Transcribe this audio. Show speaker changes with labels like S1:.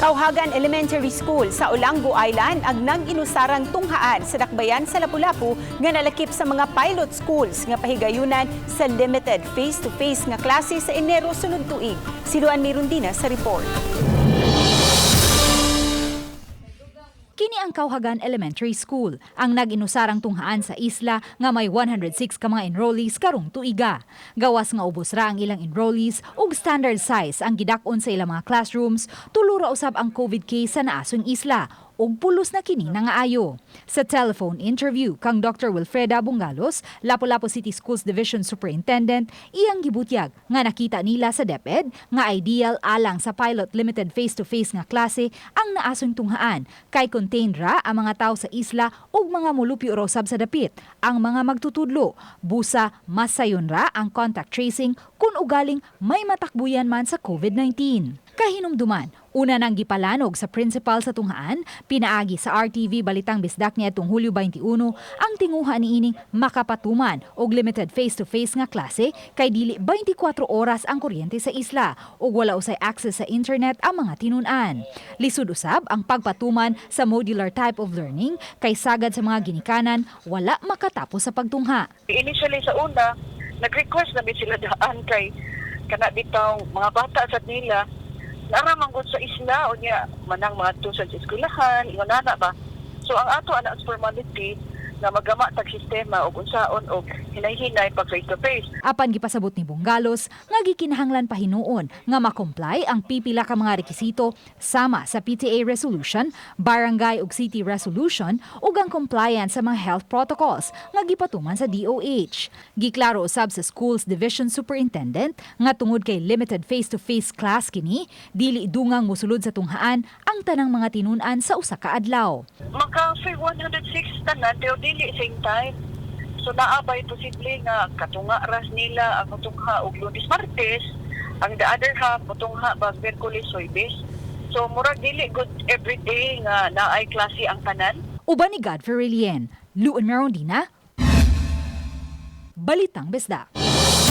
S1: Kauhagan Elementary School sa Olango Island ang nag-inusarang tunghaan sa dakbayan sa Lapu-Lapu nga nalakip sa mga pilot schools nga pahigayunan sa limited face-to-face nga klase sa Enero sunod tuig. Si Luan Mirundina sa report.
S2: Kini ang Kauhagan Elementary School, ang nag-inusarang tunghaan sa isla nga may 106 ka mga enrollees karong tuiga. Gawas nga ubos ra ang ilang enrollees ug standard size ang gidak-on sa ilang mga classrooms, tulo ra usab ang COVID case sa naasong isla ug pulos na kini nangaayo. Sa telephone interview kang Dr. Wilfreda Bungalos, Lapu-Lapu City Schools Division Superintendent, iyang gibutyag nga nakita nila sa DepEd nga ideal alang sa pilot limited face-to-face nga klase ang naasong tunghaan kay contained ra ang mga tao sa isla ug mga mulupyo ra usab sa dapit ang mga magtutudlo. Busa masayon ra ang contact tracing kung ugaling may matakbuyan man sa COVID-19. Kahinumduman, una nang gipalanog sa principal sa tunghaan, pinaagi sa RTV Balitang Bisdak niadtong Hulyo 21 ang tinguha niining makapatuman og limited face-to-face nga klase kay dili 24 oras ang kuryente sa isla ug wala usay access sa internet ang mga tinun-an. Lisod usab ang pagpatuman sa modular type of learning kay sagad sa mga ginikanan wala makatapos sa pagtungha.
S3: Initially sa una, nag-request na sila daan kay kana bitaw mga bata sa nila naa man gud sa isla, unya manang mga sa eskwelahan, ingon ana ba. So ang ato ana as formality na magama tag sistema og unsaon og hinay-hinay pag face to face.
S2: Apan gipasabot ni Bungalos nga gikinahanglan pa hinuon nga ma-comply ang pipila ka mga rekisito sama sa PTA resolution, barangay ug city resolution ug ang compliance sa mga health protocols nga gipatuman sa DOH. Giklaro usab sa Schools Division Superintendent nga tungod kay limited face-to-face class kini, dili dungang musulod sa tunghaan ang tanang mga tinun-an sa usa ka adlaw.
S3: Maka free 106 tanan pero dili same time. So naa bay posible nga katunga ras nila ang mutungha og Lunes, Martes, ang the other half mutungha bag Miyerkules, Huwebes. So murag dili good every day nga naay klase ang tanan.
S2: Uban ni Godfrey Relien, Luan Merondina, Balitang Bisdak.